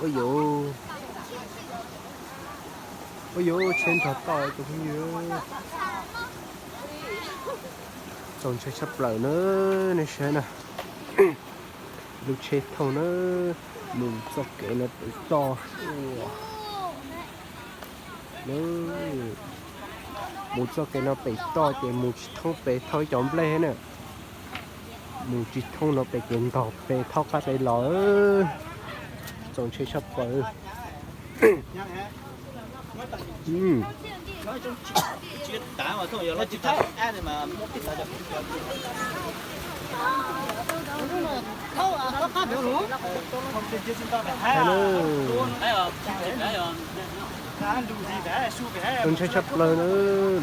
Ua yuv, ua yuv, tsheb nrog toj tus phooj ywg. Txaus ntshai tshaj plaws na, nej saib na. Lub tsheb thooj na, mus txoj kev no pem toj. Mus txoj kev no pem toj ces mus tsis thoob pem thauj ib cov nplej na. Mus tsis thoob no pem ces ntog pem thauj qab pem los. Txaus ntshai tshaj plaws. Txaus ntshai tshaj plaws na,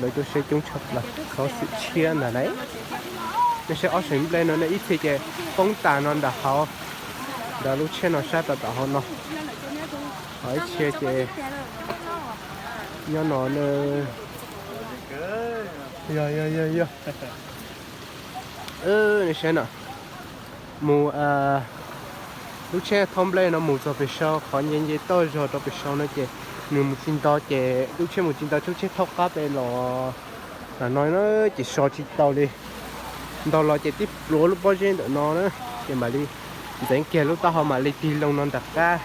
lawv tuaj saib coob tshaj plaws, xov xwm tshiab ntag na. Nej saib ob seem nplej no ne, ib txhia ces poob tas no nram hauv, nram lub tsheb no sab tom tom hauv no. Ho ib txhia ces nyob no na. Yog, yog, yog, yog. Nej saib na, mus, lub tsheb thauj nplej no mus txog pem saud, qhov nce nce toj zog rau pem saud no ces nws mus tsis nto ces lub tsheb mus tsis nto, lub tsheb thauj qab pem los ntawm no na, ces so tsis tau li. Nto los ces tib pluav lub pob zeb ntawm no na, ces mam li ntxeev kiag lub taub hau mam li tig loo no nram qab,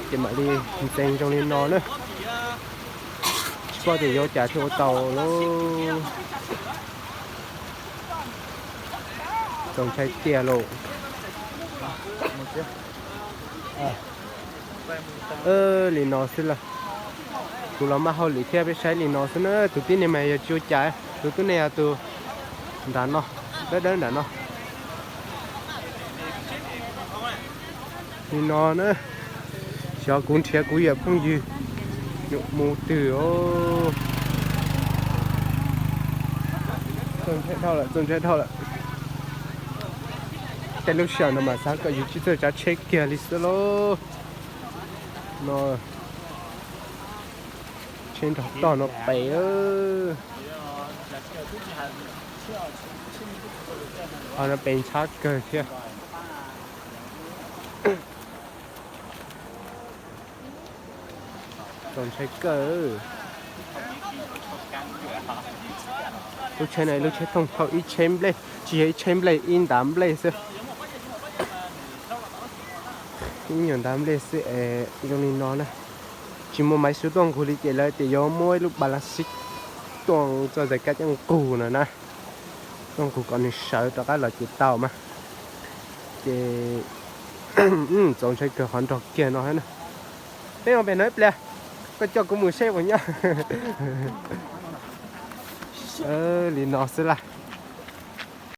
ces mam li ntxeev zoo li no na. Tsis paub tias yuav cas thiaj ua tau lauj. Txaus ntshai tiag lauj. Li no xwb lauj. Kuv los maj hauj lwm thiab, peb saib li no xwb na. Tus tib neeg mas yog tsis ua cas, tus tib neeg yog tus nram no, dawb dawb nram no. Li no na, xyov kuv nrhiav kuv yawm phooj ywg mus twg os. Txaus ntshai dhau lawm, txaus ntshai dhau lawm. Tej lub sij hawm no mas xav kom yus tsis txawj tsav tsheb kiag li xwb lauj. No, tsheb nrog toj no pem. Qhov no pem ntxhab kawg thiab. Txaus ntshai kawg. Lub tsheb no lub tsheb thooj thauj ib tsheb nplej, tsis yog ib tsheb nplej, ib ntav nplej xwb. Ib nyuag ntav nplej xwb es zoo li no na. Tsis muaj maiv xub tuaj nqug li ces lawv tias yuav muab ib lub pas las xib tuaj txoj zais kab coj nqug no na. Tuaj nqug kom nws sawv rov qab los ces tau mas. Ces txaus ntshai kawg qhov nrog kiag no na. Peb mus pem no ib pliag, koj coj kuv mus seb puas nyob. Li no xwb lauj.